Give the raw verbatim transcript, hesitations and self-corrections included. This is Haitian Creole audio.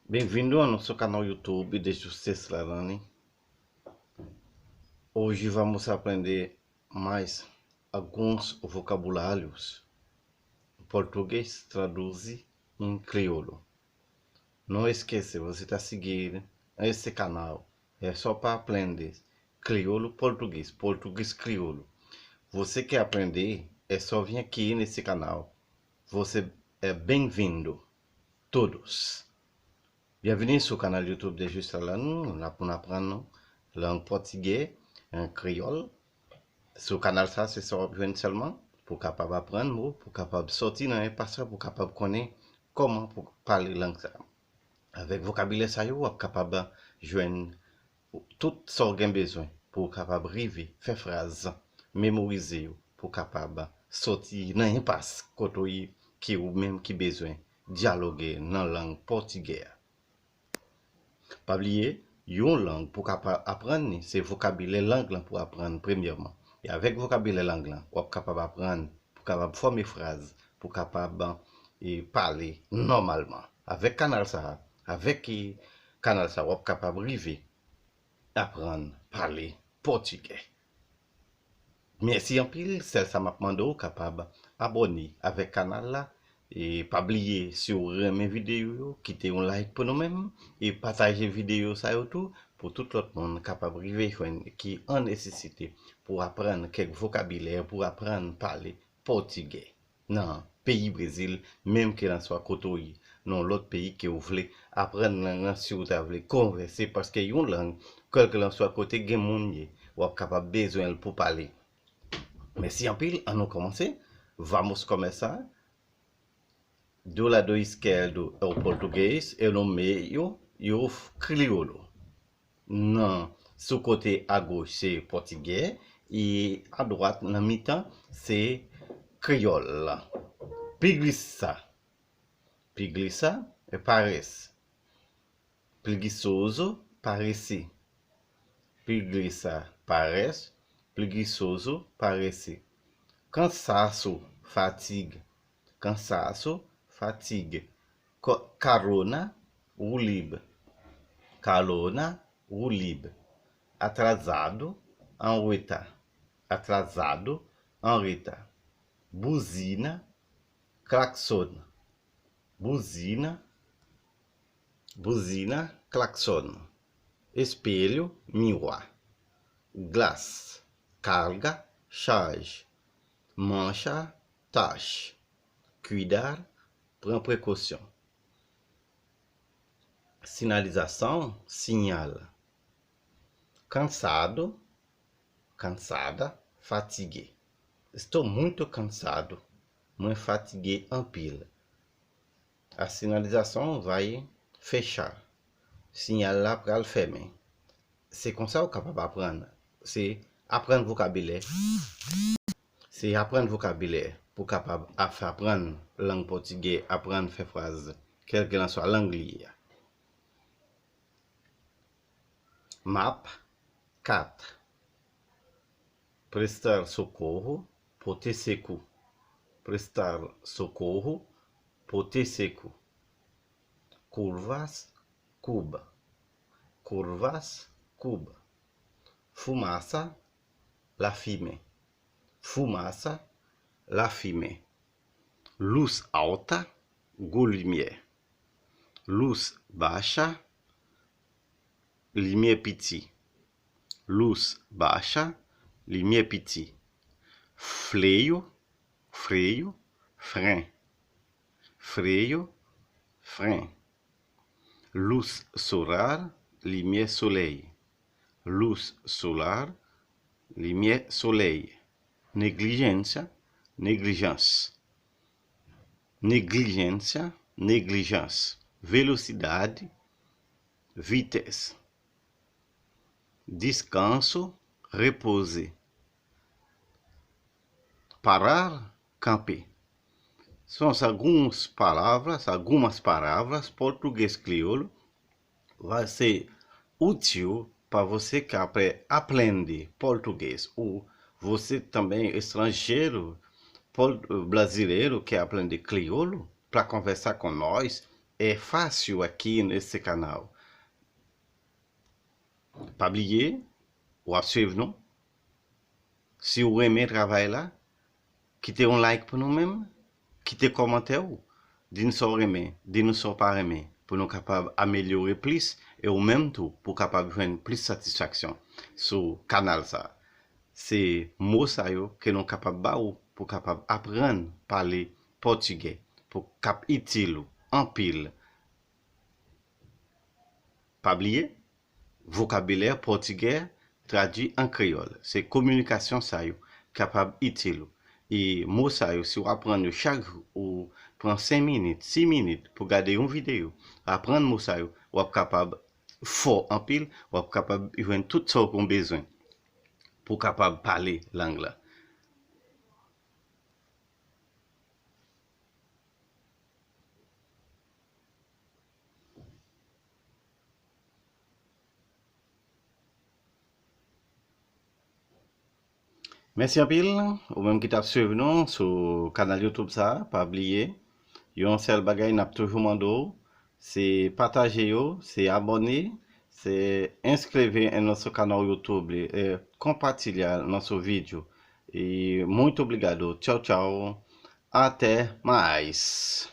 Bem-vindo ao nosso canal YouTube de Justis Lalani. Hoje vamos aprender mais alguns vocabulários português traduz em crioulo. Não esqueça, você está a seguir esse canal. É só para aprender crioulo português, português crioulo. Você quer aprender? É só vir aqui nesse canal. Você é bem-vindo. Todos. Byenvini sou kanal YouTube de Justin Lalani, la pou n aprann lang pòtigè, en kreyòl. Sou kanal sa, se sa w ap jwenn sèlman pou w kapab aprann mo, pou w kapab sòti nan enpas la, pou w kapab konnen kòman pou pale lang sa. Avèk vokabilè sa yo, w ap kapab jwenn tout sa w gen bezwen pou w kapab rive fè fraz, memorize yo, pou w kapab sòti nan enpas kote w ye, ki ou menm ki bezwen dyaloge nan lang pòtigè a. Pa bliye, yon lang pou w kapab aprann li, se vokabilè lang lan pou w aprann premyèman. E avèk vokabilè lang lan, w ap kapab aprann, pou w kapab fòme fraz, pou w kapab e, pale nòmalman. Avèk kanal sa a, avèk e, kanal sa a, w ap kapab rive aprann pale pòtigè. Mèsi anpil, sèl sa m ap mande w kapab abòne avèk kanal la. E pa bliye, si w renmen videyo yo, kite yon like pou nou menm e pataje videyo sa yo tou pou tout lòt moun kapab rive jwenn ki an nesesite pou aprann kèk vokabilè, pou aprann pale pòtigè nan peyi Brezil, menm kelanswa kote w ye, nan lòt peyi ke w vle aprann lang lan, si w ta vle konvèse, paske yon lang, kèlkelanswa kote gen moun ye, w ap kapab bezwen l pou pale. Mèsi anpil, ann nou kòmanse. Vamos começar. Do lado esquerdo é o português, eu no meio e o crioulo. Nan, sou kote agoch, se pòtigè, e adwat, nan mitan, se kreyòl. Preguiça. Preguiça é parece. Preguiçoso, parece. Preguiça, parece. Preguiçoso, parece. Cansaço, fatiga. Cansaço, fatiga. Co- carona, o liba. Carona, o liba. Atrasado, en retard. Atrasado, en retard. Buzina, claxona. Buzina, buzina, claxona. Espelho, miroir. Glace, carga, charge. Mancha, tache. Cuidar, prend précaution. Sinalização, sinal. Cansado, cansada, fatigue. Estou muito cansado. Mwen fatige anpil. A sinalização vai fechar. Siyal la pral fèmen. Se konsa ou kapab aprann. Se aprann vokabilè. Se aprann vokabilè pou kapab ap- aprann lang pòtigè, aprann fè fraz, kèlkelanswa lang li ye a. Map, kat. Prestar socorro, pote sekou. Prestar socorro, pote sekou. Curvas, kuba. Curvas, kuba. Fumaça, lafimen. Fumaça, lafimen. Luz alta, gwo limyè. Luz baixa, limyè piti. Luz baixa, limyè piti. Freio, freio, fren. Freio, fren. Luz solar, limyè solèy. Luz solar, limyè solèy. Negligência, neglijans. Negligência, neglijans. Velosidade, vitès. Descanso, repose. Parar, kanpe. São algumas palavras, algumas palavras português crioulo vai ser útil para você que apre- aprende português ou você também estrangeiro, por- brasileiro que aprende crioulo para conversar com nós. é fácil aqui nesse canal. Pa bliye, w ap swiv nou. Si w renmen travay la, kite yon like pou nou menm, kite kòmantè w, di n sa w renmen, di nou sa w pa renmen, pou nou kapab amelyore plis, e ou menm tou, pou w kapab jwenn plis satisfaksyon sou kanal sa. Se mo sa yo ke nou kapab ba ou pou kapab aprann pale pòtigè, pou k ap itil ou anpil. Pa bliye, vokabilè pòtigè tradui an kreyòl. Se kominikasyon sa yo kapab itil ou. E mo sa yo, si w aprann yo chak jou, ou pran senk minit, sis minit pou gade yon videyo, aprann mo sa yo, w ap kapab fò anpil, w ap kapab jwenn tout sa w konn bezwen pou w kapab pale lang la. Mèsi anpil, ou menm ki t ap swiv nou sou kanal YouTube sa a, pa bliye, yon sèl bagay n ap toujou mande w, se pataje yo, se abòne, se inscreve em nosso canal YouTube, eh, compartilhar nosso vídeo. E muito obrigado. Tchau, tchau. Até mais.